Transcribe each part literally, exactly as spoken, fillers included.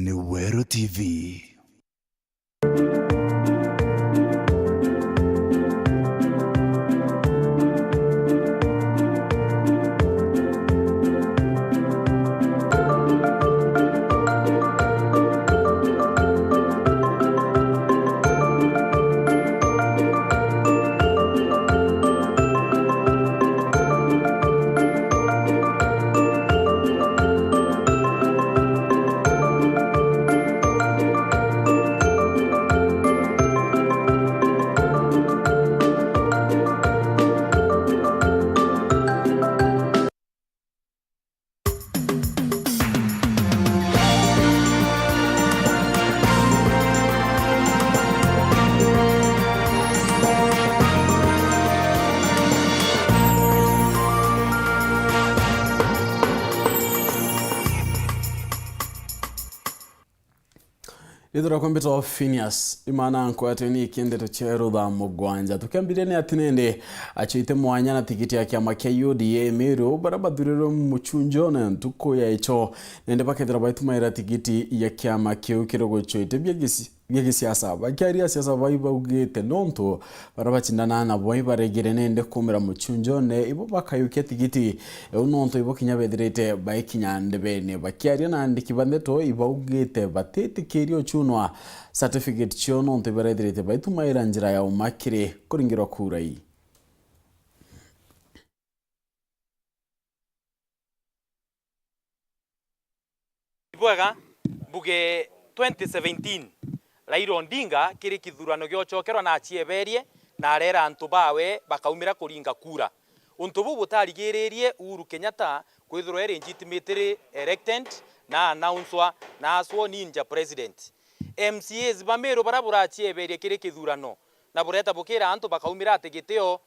ni Weru T V. Ithura kwa mbito Phineas, imana nkwatwe ni ikindeto cia rutha mugwanja. Tukiambiria ni ati nindi achoite mwanya na tigiti ya kiama kia U D A Meru, baria bathurirwe muchunjone ntuku ya icho, nindi bakethira baitumaira tigiti ya kiama kiu kiria guchoite bia gisi-, bia gisiasa. Bakiaria asiasa bai baugite nontu baria bacindana nabo ibaregire nende kumira muchunjone, ibo bakayukia tigiti iu nontu ibo kinya bethirite baikinya ndebene. Bakiaria na andiki ba ndeto ibaugite batitikiria uchunwa certificate cio nontu ibarethirite baitumaira njira ya uma kiri kuringirwa kura ii. Ibwega, mbuge twenty seventeen, Raila Odinga kiri kithurano giochokerwa na achieberie na arera antu bawe bakaumira kuringa kura. Untu buu butarigiririe Uhuru Kenyatta kwithirwa e legitimately elected na announcwa na asworn in ja president. M C As ba Meru baria burachieberie kiri kithurano na bureta bukira antu bakaumira ati gitio,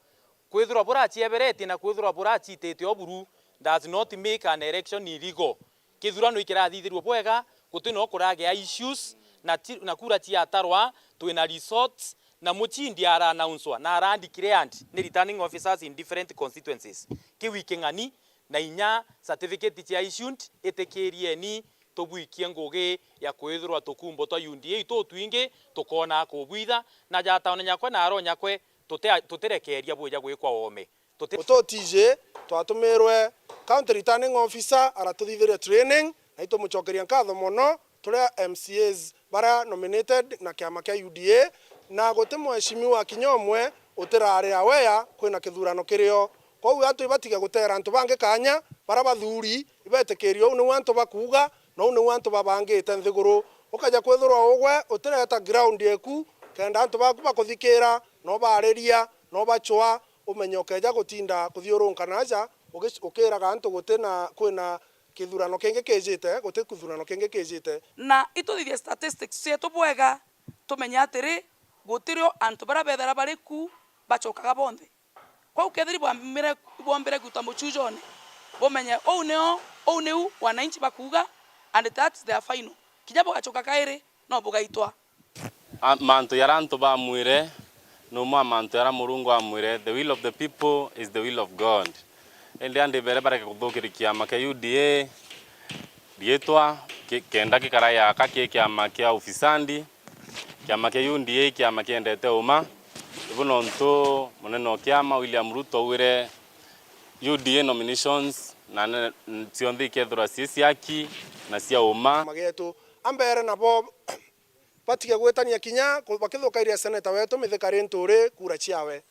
kwithirwa burachieberetie na kwithirwa burachitite o buru does not make an election illegal. Kithurano ikirathithirue bwega, guti no kuragea issues, na ti-, na kura ciatarwa, twina results, na muchindi ara announcwa na ara declared ni returning officers in different constituencies. Kiu i king'ani, na inya certificate cia issued, itikirieni tubwikie ngugi ya kwithirwa tukumbo twa U D A tutwingi tukoona kubwitha, na jataone nyakwe na aro nyakwe tuti-, tutirekeria bwija gwikwa oome. Tuti- Ututiji twatumirwe County Returning Officer aratuthithiria training, na itumucokeria nkatho mono turi M C As baria nominated na kiama kia U D A, na guti mheshimiwa kinya umwe utirari aware kwina kithurano kirio. Kwou antu ibatige gutera antu bangi kanya, baria bathuri ibetikirie uu niu antu bakuuga, na uu niu antu babangite nthiguru. Ukaja kwithirwa ugwe utireta ground eku kenda antu baku bakuthikira, no bariria, no bachwa, umenye ukeja gutinda kuthiurunka na aja, ugi-, ukiraga antu guti na, kwina kithurano kingi kijite, guti kithurano kingi kijite. Na ituthithie statistics cietu bwega, tumenye atiri, gutirio antu baria bethera bari ku bachokaga bonthe. Kwou kethiri bwambire, bwombire gwita muchujone, bumenye uu nio, uu niu wananchi bakuuga, and that's their final. Kinya bugachoka kairi, no bugaitwa. A-, mantu jaria antu bamwire, ni umwe a mantu jaria Murungu amwire, "The will of the people is the will of God." Indi andibere bareke kuthukiria kiama kia U D A, riitwa, ki-, kenda gikara yaka ki kiama kia ufisadi, kiama kia U D A, kiama kiendete uma. Ibu nontu munene o kiama William Ruto augire U D A nominations na ne-, cionthe ikethirwa cii cia aki na cia uma. Magetu ambere nabo batige gwitania kinya ku-, bakithukairia seneta wetu Mithika Linturi kura ciawe.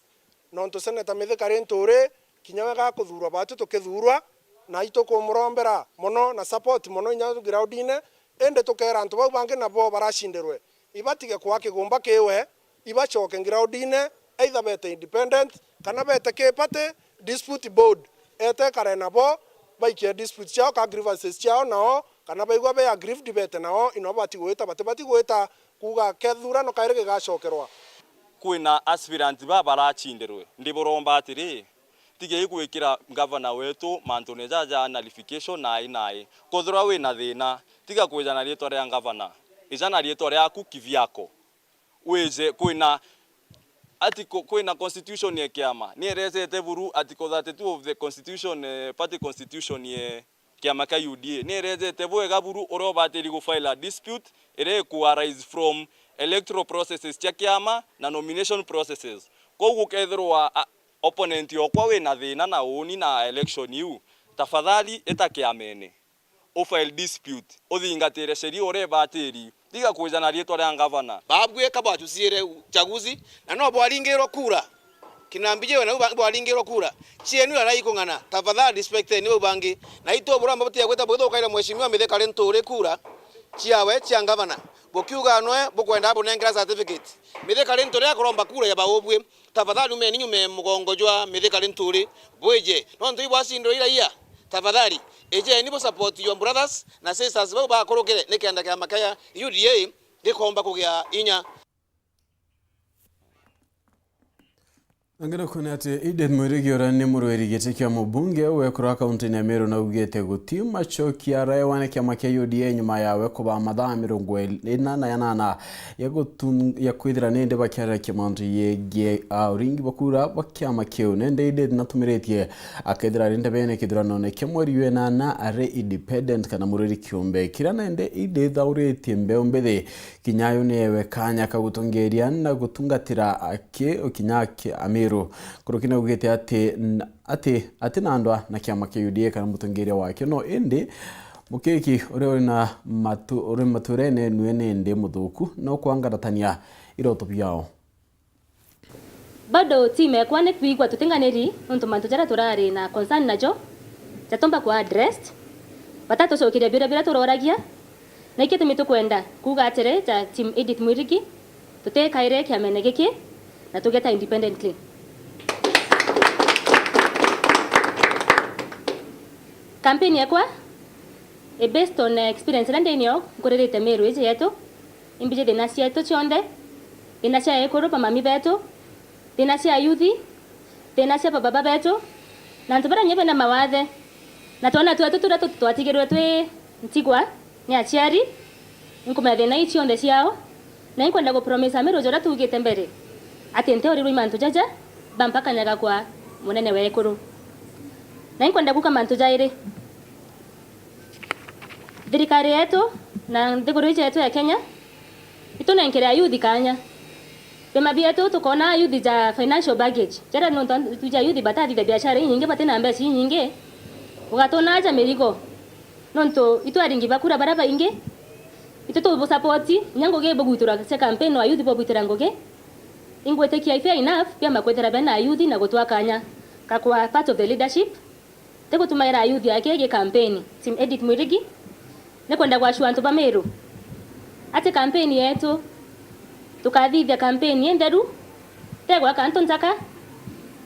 Nontu seneta Mithika Linturi, kinya we gakuthurwa, batu tukithurwa, na itukumurombera mono na support mono inya groundine, indi tukeera antu bau bangi nabo baracindirwe, ibatige kwaa kigumba kiwe, ibacoke groundine, either bete independent, kana bete ki party dispute board, ete ekare nabo, baikie dispute ciao, ka grievances ciao nao, kana baigua be aggrieved bete nao, ino bati gwita, batibati gwita kuuga kethurano kairi gigacokerwa. Kwina aspirant baa baracindirwe, ndiburomba atiri, tigei gwikira governor wetu mantune jaja nullification nai nai. Kethirwa wina thina, tiga kwija na riitwa ria governor, ija na riitwa riaku kivyako. Wije kwina article, kwina constitution ya kiama, ni erecete buru article thirty-two of the constitution, eh, party constitution ye Kiama kia U D A ni irejete bwega buru uria ubatiri gufile a dispute iria iku arise from electoral processes cia kiama na nomination processes. Kou gukethirwa, a, opponent yokwa wina thina na uuni na election iu, tafadhali ita kiamene, ufile dispute, uthingatire sheria uria ibatiri, tiga kwija na riitwa ria ngavana. Babui ka bwachusiire uchaguzi, na no bwaringirwe kura. Kinambi jiwe nau ba-, bwaringirwe kura. Cienu iria ikung'ana, tafadhali respecteni bau bangi. Na itu buramba butiga gwita bugithukaira mheshimiwa Mithika Linturi kura ciawe cia ngavana. Bukiuga nwe bukwenda bunengera certificate. Mithika Linturi akuromba kura ya baubui. Tafadhali umeni nyume mugongo jwa Mithika Linturi bwije. Nontu ibwacindire iraia. Tafadhali, ejeni bu support your brothers na sisters bau bakurukire nikenda kiama kia U D A gikomba kugia inya. Angina kwona ati Edith Mwirigi uria ni murwiri giti kia mubunge wekura kaunti-ini ya Meru naugite guti macokia araewa ni kiama kia U D A nyuma yawe kubaa mathaa mirongo ina na yanana ya gutun-, ya kwithira nindi bakiaririkia mantu yegie, a, uringi bwa kura bwa kiama kiu. Nindi Edith natumiritie akethira ari ndebene kithuranone kia mweri wa inana ari independent kana muriri kiumbe. Kiria nindi Edith auritie mbeu mbithi kinya ayo niewe kanya ka gutongeria na gutungatira aki-, kinya aki-, Amiru. Nkuruki naugite ati n-, ati, ati na ndwa na kiama kia U D A kana mutongeria wakio, no indi mukiki uria uri na matu-, uri maturene nue nindi muthuku no kwangaratania iroto biao. Bado team ekwa ni kwigua tutinganiri nontu mantu jaria turari na concern najo jatomba kwa addressed, batatucokeria biuria biria turoragia. Na iki tumi tukwenda kuuga atiri, ta team Edith Mwirigi, tutikaire kiamene giki na tugeta independently. Campaign yakwa i based on experience iria ndinio nkuririte Meru iji yetu. Imbiji thina cietu cionthe, thina cia ekuru ba mami betu, thina cia yuthi, thina cia bababa betu, na antu baria kinya bena mawathe, na twana twetu turia tu-, twatigirwe twi ntigwa ni aciari. Inkumenya thina ii cionthe ciao, na inkwenda gupromisa Amiru juria tuugite mbere, ati ntiurirwe i mantu jaja, bampa kanya ga kwa munene wa ekuru. Na inkwenda kuuga mantu jairi. Thirikari yetu na nthiguru iji yetu ya Kenya itunenkere ayuthi kanya. Biama bietu tukona ayuthi ja financial baggage, jaria nontu twiji ayuthi batathithia biashara inyingi, batina mbeca inyingi, ugatuna aja mirigo. Nontu itwe aringi ba kura baria baingi, itu tubusapoti, inya ngugi bugwitira cia campaign no ayuthi bobwitira ngugi. Ingwitikia i fair enough biama kwithira bena ayuthi na gutwa kanya ka kwa part of the leadership. Tigutumaira ayuthi ake gi campaign, Team Edith Mwirigi, ni kwenda gwacua antu ba Meru ati campaign yetu tukathithia campaign intheru, te gwaka antu nthaka,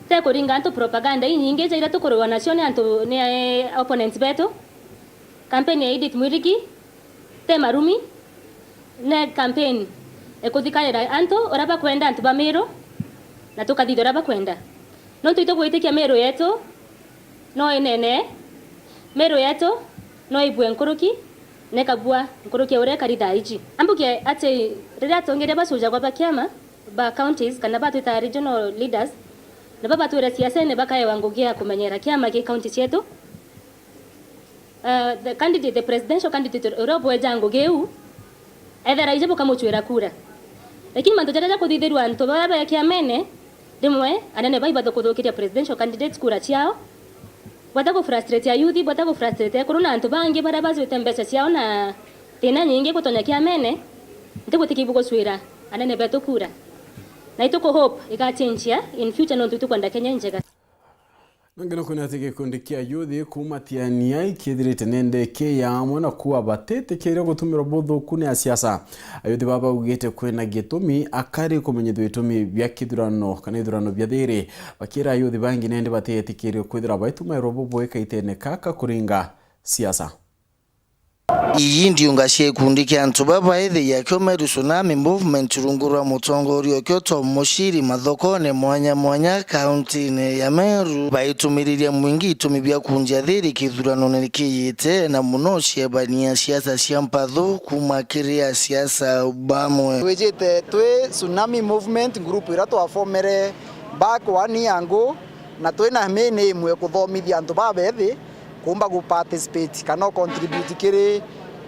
te kuringa antu propaganda inyingi ja iria tukuriwa nacio ni antu, ni, eh, opponents betu. Campaign ya Edith Mwirigi te marumi, ne campaign ikuthikanira antu uria bakwenda, antu ba Meru, na tukathithia uria bakwenda. Nontu itugwitikia Meru yetu no inene, Meru yetu no ibue nkuruki, na ikabua nkuruki ya uria ikari thaa iji. Ambuge ati riria atongeria bacujagwa ba kiama ba counties kana batwita regional leaders, nabo batwire siasene bakaewa ngugi ya kumenyera kiama ki county cietu. Uh, the candidate, the presidential candidate uria ubweja ngugi iu, ethera ije bukamucwira kura. Lakini mantu jaria jakuthithirua antu baria be kiamene, rimwe anene bai bathukuthukiria presidential candidates kura ciao, bwata gufrustrate ayuthi, bwata gufrustrate ekuru na antu bangi baria bajwite mbeca ciao na thina nyingi gutonya kiamene, ntigwitikia ibugucwira anene betu kura. Na ituku hope igachenjia in future nontu itukwenda Kenya injega. Nangi no kwona ati gikundi kia ayuthi kuuma Tiania ikiethirite nende ki ya amwe na kuuga batitikiire gutumirwa buthuku ni asiasa. Ayuthi baba baugite kwina gitumi akari kumenyithua itumi bia kithurano kana ithurano bia thiri, bakira ayuthi bangi nende batietikirwe kwithira baitumairwa bubwe kaitene kaka kuringa siasa. Ii ndiunga cia gikundi kia antu babaethi ya kio Meru Tsunami Movement rungu rwa mutongoria okio Tom Muchiri mathokone mwanya mwanya kauntine ya Meru, baitumiriria mwingi itumi bia kunjia thiri kithuranone kiyite, na muno ciebania siasa cia mpathu kuuma kiri asiasa bamwe. Twijite twi Tsunami Movement, group iria twafomere back one year ago, na twina main aim ya kuthomithia antu babethi Kuumba gu participate kana u contribute kiri,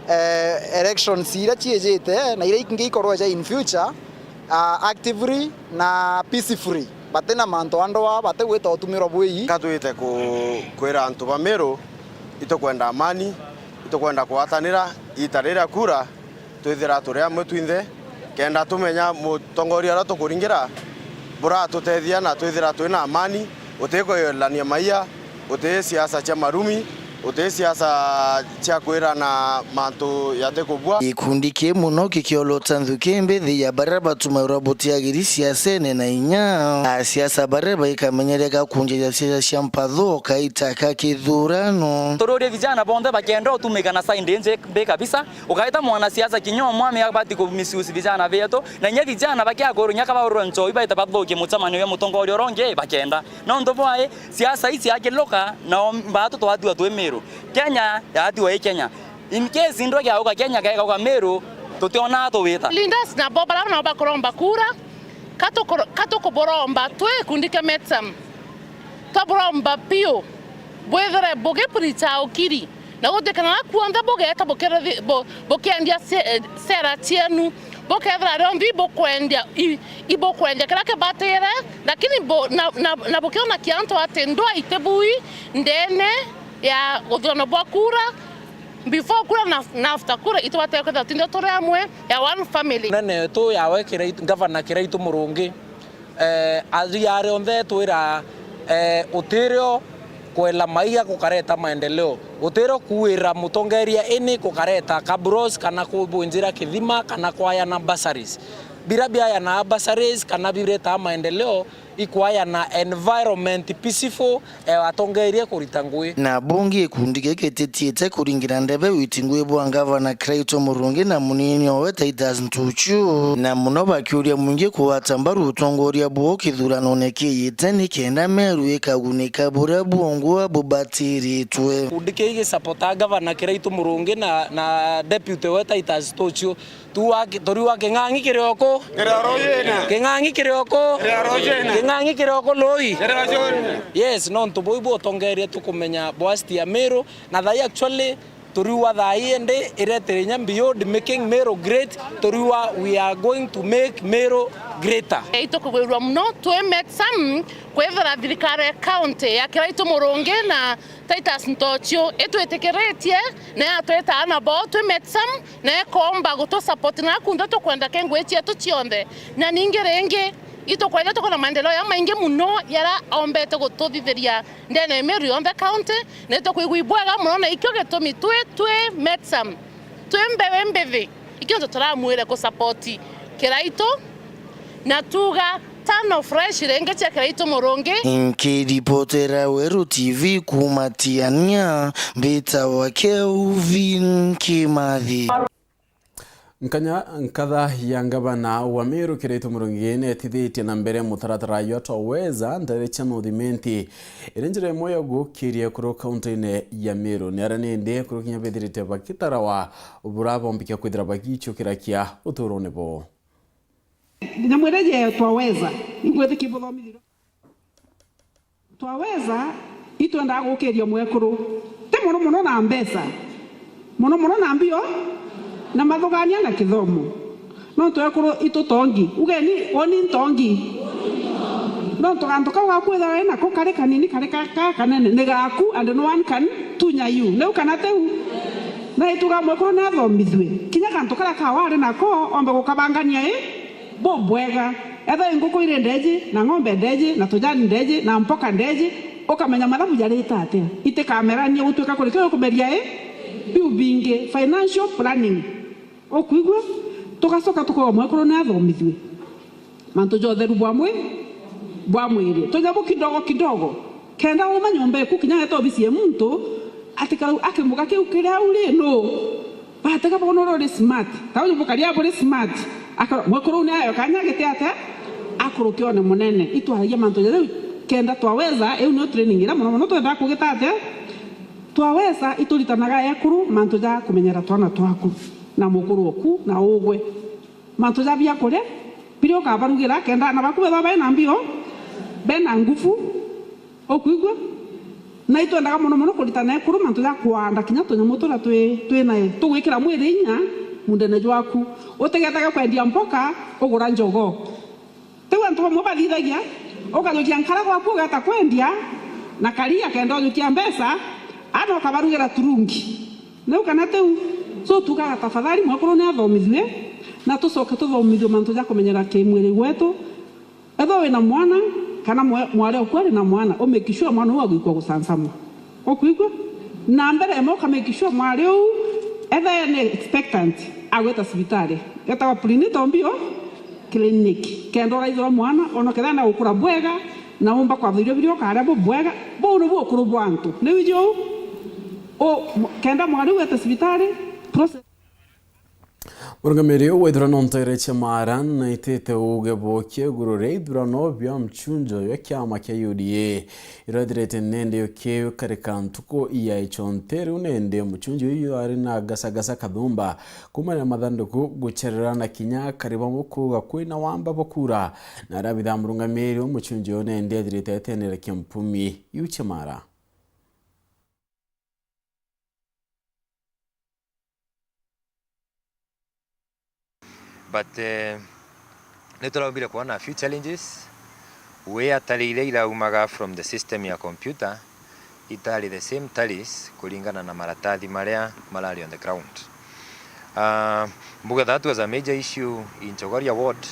eh, elections iria ciijite na iria ingi ikorwa ja in future, ah, actively na peacefully, batina mantu a ndwaa, batigwita utumirwa bwii. Ka twite ku-, kwira antu ba Meru, itukwenda amani, itukwenda kugwatanira, iita riria kura, twithira turi amwe twinthe, kenda tumenya mutongoria uria tukuringira buratutethia na twithira twina amani, utikwiyelania maia, uti siasa cia marumi, uti siasa cia kwirana mantu yatikubua. Gikundi kii mono kikiolota nthuki mbithi ya baria batumairwa butiagiri siasene na inya asiasa baria baikamenyereka kunjithia siasa cia mpatho kaita ka kithurano. Tururie vijana bonthe bakenda utumika na side inji mbi kabisa. Ukaita mwanasiasa kinya umwe amea abati ku misuse vijana betu, na inya vijana bakiakorwo inya kabaurwa nchoi baita bathukie mucemanio ya mutongoria uria ungi bakenda. Nontu bwae, siasa ici akiluka, nao mbatu twatua twi Meru. Kenya yatua i Kenya. In case ndwege auga Kenya kega uga Meru, tutiona tuwita. Leaders nabo bara nabo bakuromba kura, katukuro-, katukuburomba twi gikundi kia Metsam. Twaburomba piu, bwithire bugipreacha ukiri, na gutikana na kuonthe bugeeta bukire-, bu-, bukiendia se-, sera cienu, bukethira rionthe ibukwendia, i-, ibukwendia kiria kibatire, lakini bu-, na, na, na bukiona kiantu ati ndwaa itibui ndene ya guthurano bwa kura, before kura na, na after kura, itubate kwithira twinthe turi amwe ya one family. Nene yetu yawe Kiraitu, Gavana Kiraitu Murungi, eh, aria rionthe twira, eh, utirio kwela maiga kukareta maendeleo, utirio kuira mutongeria ini kukareta kaburos kana kubunjira kithima kana kwayana bursaries. Bira biayana bursaries kana biretaa maendeleo, ikwayana environment peaceful, eh, atongeria kurita ngui. Na bungi gikundi giki gititiite kuringira ndebe witi ngui bwa Gavana Kiraitu Murungi na munini owe Titus Ntuchu, na muno bakiuria mwingi kugwata mbaru utongoria bwao kithuranone kiijite nikenda Meru ikagunika buria bwongwa bubatiritwe. Gikundi kii gisapota Gavana Kiraitu Murungi na, na deputy we Titus Ntuchu. Tuwa ki-, turiwa king'ang'i kiri oku? Kiri o rujine. King'ang'i kiri oku? Kiri o rujine. King'ang'i kiri oku lui? Kiri o rujine. Yes, nontu buu ibu utongeerie tukumenya boasiti ya Meru, na thai actually turiwa thai indi iretere inya beyond making Meru great, turiwa we are going to make Meru greater. Itukugwirua mono twi Metsam kwithira thirikari ya county ya Kiraitu Murungi na Titus Ntochio itwitikiritie na yatwita aana bao twi Metsam, na ikoomba gutu support na kunthe tukwenda ki ngui cietu cionthe. Na ningi ringi, itukwenda tukwona maendeleo ya maingi mono yara ombete gututhithiria ndene ya Meru yonthe county, na itukwigua ibwega mono, na ikio gitumi twi, twi Metsam, twi mbewe mbithi, ikio ntu turamwire ku support Kiraitu, na tuga tano fresh ringi cia Kiraitu Murungi. Nkiripotera Weru T V kuuma Tiania, mbitawa Kelvin Kimathi. Nkanya, nkatha ya ngavana wa Meru Kiraitu Murungi netithitie na mbere mutaratara jwa Twaweza ntere cia North Imenti, iri njira imwe ya gukiria ekuru kaunti-ini ya Meru. Ni aria nindi ekuru kinya bethirite bakitarawa bura bombikia kwithira bagichukirakia uturone boo. Nyamwire je Twaweza, igwethikie buthomithirio. Twaweza, itwendaa gukiria mwekuru, ti mono mono na mbeca, mono mono na mbio, na mathugania na kithomo. Nontu ekuru itutongi, ugeni, woni ntongi. Nontu gantu kau gakwithirwa wi nako kari kanini, kari ka, ka kanene, ni gaku, and no one can tunya you. Niu kana tiu? Na ituga mwekuru ni athomithue, kinya gantu karia kawa ari nako, ombe gukabangania i bubwega. Ethira i nguku iri ndeji, na ng'ombe ndeji, na tujani ndeji, na mpoka ndeji, ukamenya mathabu jarite atia. Itikameranie gutuika kuri kio ukumeria i biu bingi. Financial planning. Ukwigua? Tugacoka tukauga mwekuru ni athomithue mantu ja utheru bwa mwi-, bwa mwiri. Tunyabu kidogo kidogo. Kenda uma nyomba iku, kinya eta obisi ya muntu, atikara akimuka kiu kiri au ri, nu? Batega bono uri smart. Ta uyu bukari abu uri smart. Aka-, mwekuru ni ayo kanya giti atia? Akuruke one munene. Itwaragia mantu ja riu, kenda Twaweza, iu niyo training ira mono mono twenda kugita atia? Twaweza, ituritanaga ekuru mantu ja kumenyera twana twaku, na mukuru oku, na ugwe. Mantu ja biakuria, biria ukabarugira, kenda aana baku bethwa baina mbio, bena nguvu. Ukwigua? Na itwendaga mono mono kuritana ekuru mantu ja kwanda kinya tunyamu turia twi, twi nae, tugwikira mwiri inya mundene jwaku. Utigetage kwendia mboka, ugura njogoo. Tiu antu bamwe bathithagia, ukajukia nkara gwaku ugeta kwendia na karia kenda ujukia mbeca, ana ukabarugira turungi. Niu kana tiu? So tugaga tafadhali mwekuru ni athomithue, na tucoke tuthomithue mantu ja kumenyera kimwiri gwetu. Ethwa wina mwana, kana mwa-, mwari oku ari na mwana, u make sure mwana uu agwikua gucansamwa. Ukwigua? Na mbere emo uka make sure mwari uu, ethwa ni expectant, agwita cibitari. Etagwa prenatal bio clinic. Kenda uraithirwa mwana, ona kethira na gukura bwega, na umba kwatha irio biria ukaria bubwega, buu nibu ukuru bwa antu. Ni wiji uu? U-, kenda mwari uu ete cibitari, process. Murungamiri wa ithurano ntere cia Mara naitite uge bokie iguru ria ithurano bia mchunjo ya kiama kia U D A. Irathirite nende ukiu karika ntuku ya ichonte riu nende muchunjo uyu ari na gasagasa kathumba kuumania mathanduku gucherera na kinya kariba mukuga kwina wamba bukura. Na arabitha murungamiri wa muchunjo uyu nende athirite atenere kia mpumi iu cia Mara. But, eh, ni turaumbire kwona a few challenges, where tally iria iraumaga from the system ya computer itari the same tallies kuringana na maratathi maria marari on the ground. Ah, mbuga that was a major issue in Chogoria ward,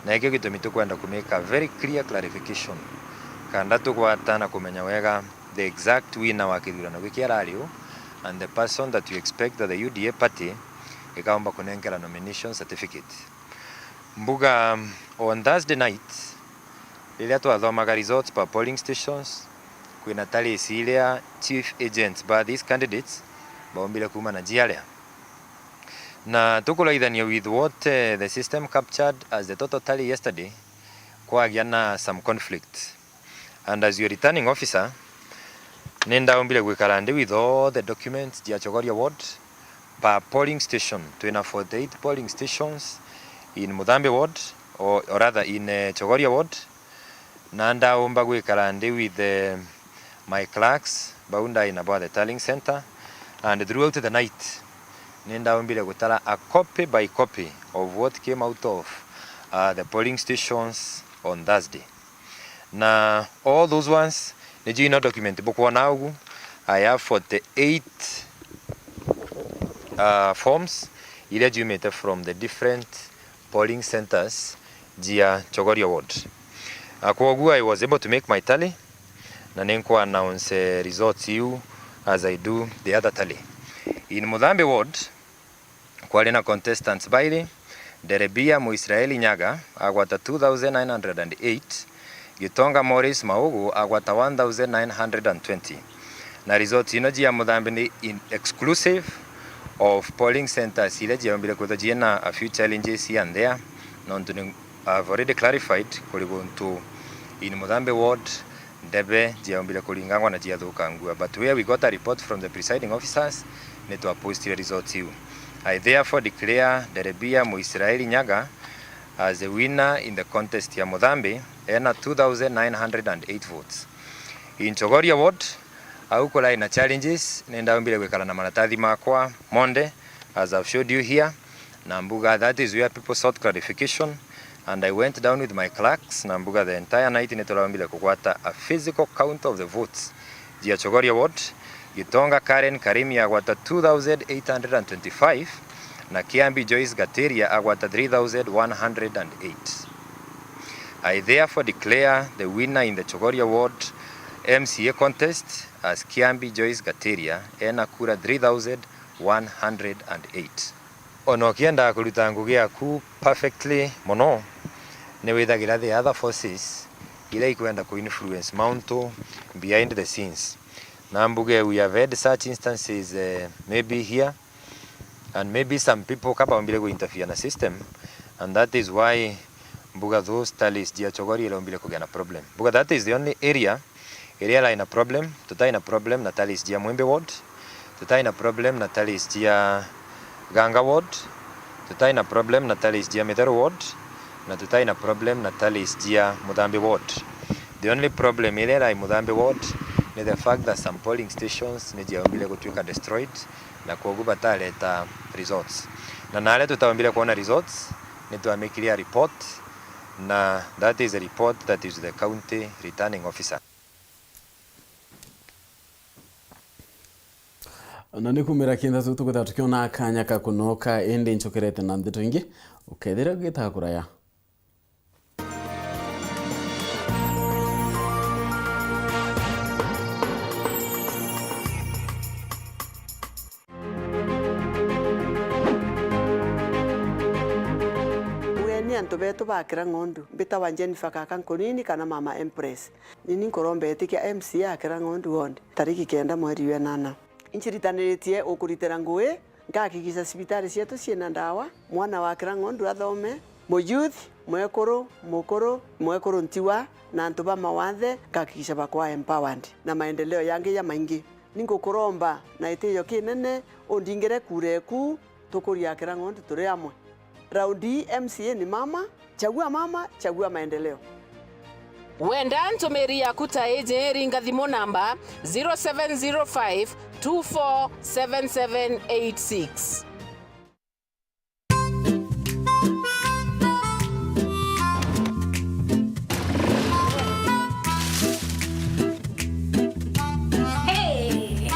na ikio gitumi tukwenda ku make a very clear clarification, kanda tugwata na kumenya wega the exact winner wa kithurano giki arari u, and the person that we expect that the U D A party ikaumba kunenkera nomination certificate. Mbuga, um, on Thursday night, riria twathomaga results per polling stations, kwina tallies iria chief agents ba these candidates baumbire kuuma na jiaria. Na tukuraithania with what, eh, the system captured as the total tally yesterday, kwagia na some conflict. And as your returning officer, ni ndaumbire gwikara ndi with all the documents jia Chogoria ward per polling station. Twina forty-eight polling stations in Muthambi ward, or, or rather in, eh, Chogoria ward. Na ndaumba gwikara ndi with, eh, my clerks, bau ndai nabo at the tallying centre, and throughout the night, ni ndaumbire gutara a copy by copy of what came out of, uh, the polling stations on Thursday. Na all those ones, niju ino document bukwona ugu, I have forty-eight, uh, forms iria jiumite from the different polling centres jia Chogoria ward. Uh, kwoguo I was able to make my tally, na ninkwa announce, eh, results iu as I do the other tally. In Muthambi ward, kwari na contestants bairi, Derebia Muisraeli Nyaga agwata two thousand nine hundred and eight, Gitonga Morris Maugu agwata one thousand nine hundred and twenty. Na results ino jia Muthambi ni in exclusive of polling centres iria jiaumbire kwithwa jiina a few challenges here and there, nontu ni, I've already clarified kuri guntu in Muthambi ward, ndebe jiaumbire kuringangwa na jiathukangua, but where we got a report from the presiding officers, ni twapostire results iu. I therefore declare Derebia Muisraeli Nyaga as the winner in the contest ya Muthambi ena two thousand nine hundred and eight votes. In Chogoria ward, au kurai na challenges, ni ndaumbire gwikara na maratathi makwa monde, as I've showed you here, na mbuga that is where people sought clarification, and I went down with my clerks, na mbuga the entire night ni turaumbire kugwata a physical count of the votes jia Chogoria ward. Gitonga Karen Karimi agwata two thousand eight hundred and twenty-five, na Kiambi Joyce Gatiria agwata three thousand one hundred and eight. I therefore declare the winner in the Chogoria ward M C A contest as Kiambi Joyce Gatiria ena kura three thousand one hundred and eight. Ona ukienda kuruta ngugi yaku perfectly mono, ni withagira the other forces iria ikwenda ku influence mauntu behind the scenes. Na mbuge we have had such instances, eh, maybe here, and maybe some people kabaumbire ku interfere na system, and that is why mbuga those tallies jia Chogoria iraumbire kugia na problem. Mbuga that is the only area iria rai na problem. Tutai na problem na tallies jia Mwimbi ward, tutai na problem na tallies jia Ganga ward, tutai na problem na tallies jia Mitheru ward, na tutai na problem na tallies jia Muthambi ward. The only problem iria rai Muthambi ward ni the fact that some polling stations ni ciaumbire gutuika destroyed, na kwogu batareta results. Na naria tutaombire kwona results, ni twamikire a report, na that is a report that is the county returning officer. Na ni kumira kintha tu tukwithira tukiona kanya ka kunoka, indi ncokerete na ndeto ingi, ukethira ugitaga kuraya. Ugeni antu betu ba Kirang'ondu, mbitawa Jennifer Kaka Nkunini kana Mama Empress. Nini nkuromba itikia M C A a Kirang'ondu Ward, tariki kenda mweri wa enana. Inciritaniritie ukuritira ngugi, ngahakikisha cibitari cietu ciina ndawa, mwana wa Kirang'ondu athome, mu youth, mwekuru, mukuru, mwekuru ntiwa, na antu ba mawathe, ngahakikisha bakwa empowered, na maendeleo yangi jamaingi. Ningukuromba na itiyo kinene, undingire kura eku, tukurie a Kirang'ondu turi amwe. Raundi ii M C A ni mama, chagua mama, chagua maendeleo. Wenda ntumiri yaku ta iji, ringa thimu namba zero seven zero five two four seven seven eight six. Hey!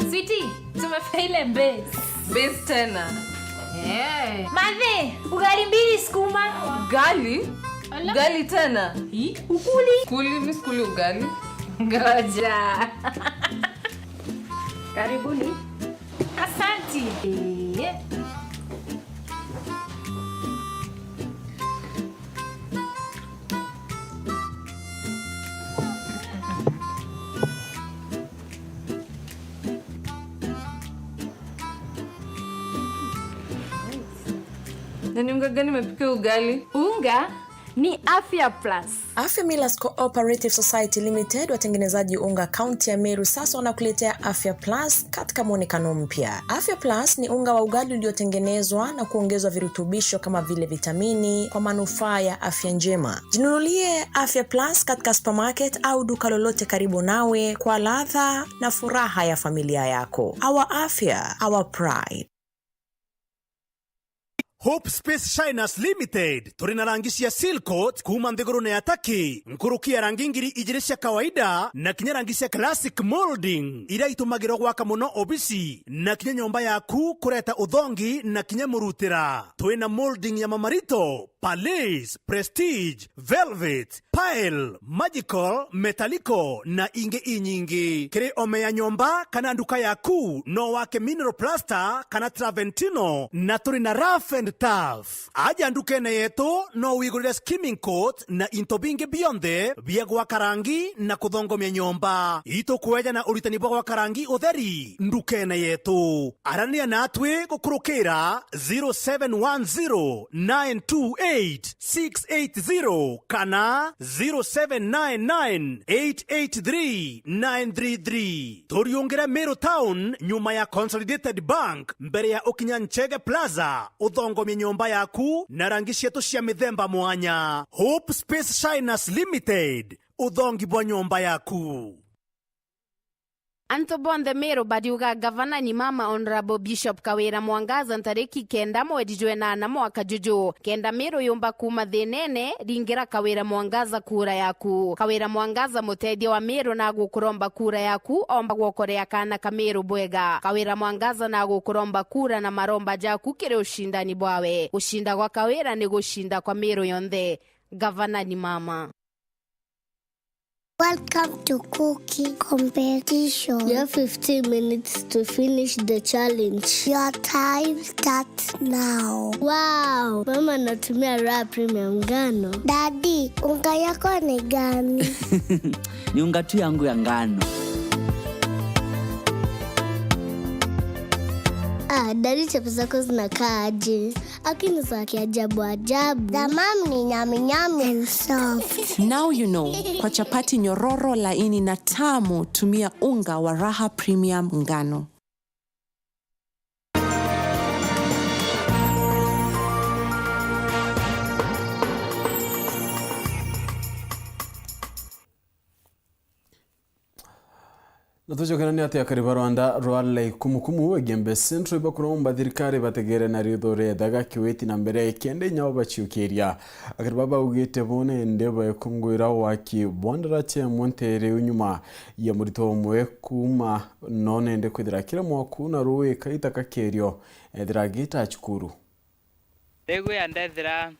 Sweetie, tumefika ile base. Base tena. Eh. Mathe, ugali mbili sukuma. Ugali? Ala. Ugali tena? Hi? Ukuli? Kuli, mi sikuli ugali. Ngoja. Karibuni. Asanti. Eh. Na ni unga gani umepika ugali? Unga ni Afya Plus. Afya Millers Cooperative Society Limited, watengenezaji unga kaunti ya Meru, sasa wanakuletea Afya Plus katika mwonekano mpya. Afya Plus ni unga wa ugali uliotengenezwa na kuongezwa virutubisho kama vile vitamini kwa manufaa ya afya njema. Jinunulie Afya Plus katika supermarket au duka lolote karibu nawe kwa ladha na furaha ya familia yako. Our afya, our pride. Hope Space Shiners Limited, turi na rangi cia seal coat kuuma nthigurune ya Turkey, nkuruki ya rangi ngiri ijiri cia kawaida na kinya rangi cia classic molding, iria itumagirwa gwaka mono obisi na kinya nyomba yaku kureta uthongi na kinya murutira. Twi na molding ya mamarito, Palace, Prestige, Velvet, Pearl, Magical, Metallico na ingi inyingi. Kiri ome ya nyomba kana nduka yaku, no wake mineral plaster kana Travertino, na turi na rough and tough. Aja ndukene yetu, no wigurire skimming coat na into bingi bionthe bia gwaka rangi na kuthongomia nyomba. Itukweja na uritani bwa gwaka rangi utheri ndukene yetu. Arania natwi gukurukira zero seven one zero nine two eight six eight zero kana zero seven nine nine eight eight three nine three three. Turiungire Meru Town, nyuma ya Consolidated Bank, mbere ya ukinya Nchege Plaza, uthongomie nyomba yaku na rangi cietu cia mithemba mwanya. Hope Space Shiners Limited, uthongi bwa nyomba yaku. Antu bonthe Meru bariuga gavana ni mama Honourable Bishop Kawira Mwangaza ntariki kenda mweri jwa enana mwaka juju. Kenda Meru yumba kuuma thinene, ringira Kawira Mwangaza kura yaku. Kawira Mwangaza mutethia wa Meru na agukuromba kura yaku, omba gwokorea kaana ka Meru bwega. Kawira Mwangaza na agukuromba kura na maromba jaku kiri ucindani bwawe. Gucinda gwa Kawira ni gucinda kwa Meru yonthe. Gavana ni mama. Welcome to cooking competition. You have fifteen minutes to finish the challenge. Your time starts now. Wow, mama anatumia Raha Premium ngano. Daddy, unga yako ni gani? Ni unga tu yangu ya ngano. Ah, daddy, chapo zako zinakaa aje? Lakini za kiajabu ajabu. The mom ni nyami nyami and soft. Now you know, kwa chapati nyororo, laini na tamu, tumia unga wa Raha Premium ngano. Na tucokerania ati akari ba rwanda rwa Laikumukumu, Igembe Central, ibakuromba thirikari bategere na ritho riethaga kiwiti na mbere kenda inya babaciukiria. Akari baba baugite bo nende baikungwira waki bwa ndaraca imwe ntere iu nyuma ya murito umwe kuuma, no nende kwithira kira mwaku na rui kaita kakerio ethira agita cukuru. Ndigwia ndethira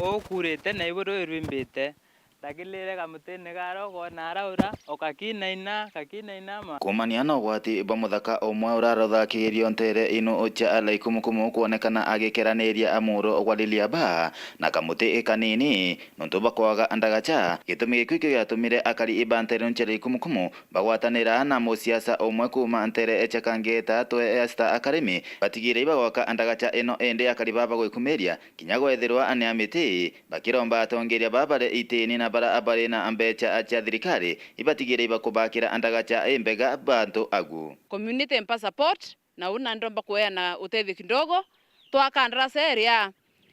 uu kuurite na ibu rui rwimbite, ndagilire kamutine kara ukoona araura, ukakinaina, kakinaina ma. Kuumania na ugwati bwa muthaka umwe urarothakiirio ntere inu cia Laikumukumu kwonekana agikeraniria amuro gwa Liliaba na kamuti kanini, nontu bwa kwaga ndagacha. Gitumi gikui kio giatumire akari ba ntere inu cia Laikumukumu bagwatanira na musiasa umwe kuuma ntere cia Kangeta, twe Esther Akarimi, batigire ibagwaka ndagacha ino, indi akari baba gwikumiria kinya gwethirwa ni a miti, bakiromba atongeria baba bari itini na bara bari na mbecha cia thirikari ibatigire ibakubakira ndagacha imbega bantu agu. Community mpa support, na uu na ndomba kueana utethio kidogo, twaka ndaraca iria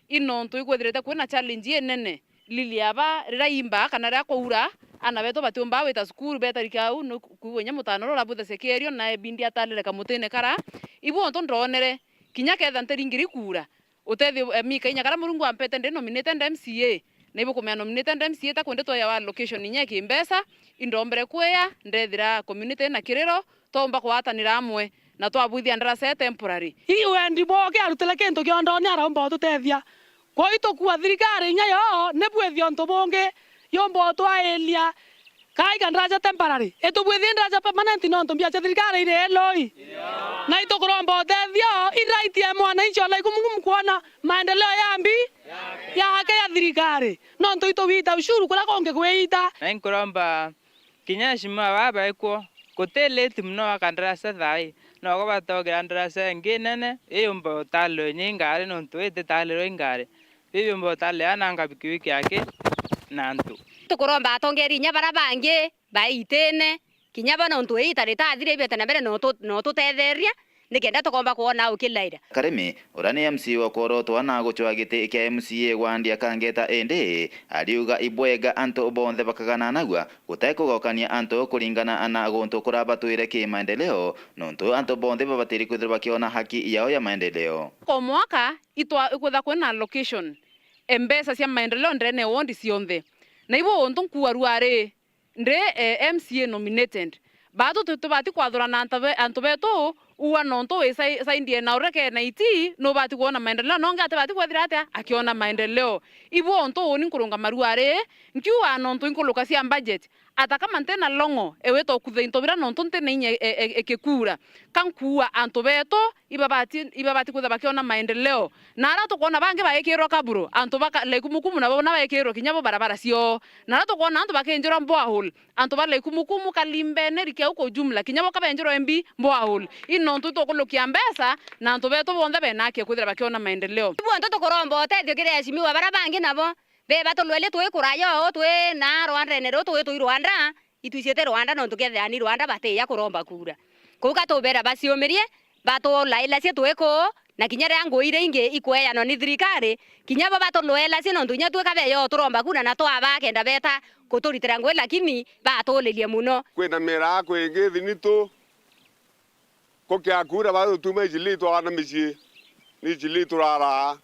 i nontu ikwithirite kwina challenge inene. Liliaba riria imbaa kana riria kwaura, aana betu batiumbaa gwita cukuru, betarika au ni kuigua inya mutano uria urabuthacia kierio na ebindi atalire kamutine kara. Ibu untu ndonere, kinya ketha ntiringiri kuura, utethio, eh, Mika inya kara Murungu ampete ndi nominated M C A, na ibukumea nominated M C A ta kwende twaya wa allocation inya ikimbeca, indombere kwia, ndethira community na kiriro, twaumba kugwatanira amwe, na twabwithia ndaraca temporary. Ii wendi bwoke arutire kintu kiondo ni araumba ututethia. Kwou itukua thirikari inya yo ni bwithia untu bungi, yumba utwairia. Kai kandaraca temporary, itubwithie ndaraca permanent nontu mbia cia thirikari iri eloi. Na itukuromba utethio, i right ya mwananchi o Laikumukumu kwona maendeleo ya mbi yake ya thirikari. Nontu ituwita ushuru kuria kungi kwiita. Na inkuromba kinya eshimiwa baba baikwo, guti late mono wa kandaraca thaai, noko batogira ndaraca ingi nene, iyumba utalirwa inya ingari nontu ititalirwa ingari. Bibi umba utalea na ngabi kiwi kiake na antu. Tukuromba atongeria inya bara bangi baitine, kinya bo nontu iita ritathire ibete na mbere no tu-, no tutetheria, nikenda tukomba kwona ukilaira. Karimi, uria ni M C A wa kworotwa na gucwa giti kia M C A gwa Ndia Kangeta, indi ariuga ibwega antu bonthe bakagananagua, gutai kugokania antu kuringana na guntu kurabatwire ki maendeleo, nontu antu bonthe babatiri kwithirwa bakiona haki yao ya maendeleo. Kwa mwaka, itwa-, ikwitha kwina allocation, e, mbeca cia maendeleo ndene ya ward cionthe. Na ibu untu nkuarua ri, ndi, e, M C A nominated. Baatu tu-, tubati kwathurana antu be-, antu betu, uwa nontu wi sai-, side ena uria kena iti, nubati kwona maendeleo, nongi atibati kwethira atia akiona maendeleo. Ibu untu uni nkurungama rua ri, nkiuga nontu inkuluka cia budget, ata kama ntina longo, ewe tokutha into bira nontu ntina inya e-, e-, e-, ikikuura. Ka nkuua antu betu, ibabati, ibabati kwitha bakiona maendeleo. Na aria tukwona bangi baikirwa kaburo, antu ba ka-, Laikumukumu nabo bona baikirwa kinya bo barabara cioo. Na aria tukwona antu bakinjirwa borehole, antu ba Laikumukumu, Kalimbene, Rikiau kwa ujumla, kinya bo kabenjirwa mbi borehole. Ii nontu itukulukia mbeca, na antu betu bonthe bena haki ya kwithira bakiona maendeleo. Ibu antu tukuromba utethio kiri eshimiwa bara bangi nabo, be batulwelie twi kuraya uu, twi na Rwandene ruu twi twi Rwanda, itwiciite Rwanda nontu kethira ni Rwanda batiya kuromba kura. Kuu ka tubera baciumirie, batulailacie twi kuu, na kinya riria ngui iria ingi ikweyanwa ni thirikari, kinya bo batulwelacie nontu inya twi kabeyo turomba kura na twabaa kenda beta kuturitira ngui, lakini batulilie mono. Kwina miraa kwingi thinitu, kukia kura batutuma icili twaana micii, ni icili turaraa.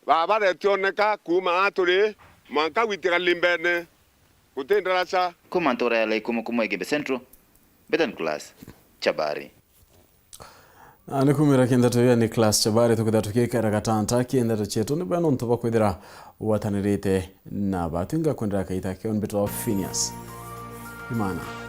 Barabara itioneka kuuma aa turi mwanka gwitia Kalimbene, guti ndaraca. Kuuma ntura ya Laikumukumu Igembe Central, Betan Class, Chabari. Na ni kumira kindeto ya Nicholas Chabari, tukitha tukikara gatanta kindeto cietu, ni bwega nontu bwa kwithira ugwatanirite na batwi. Ngakwendera kaita keo, mbitwa Phineas Imana.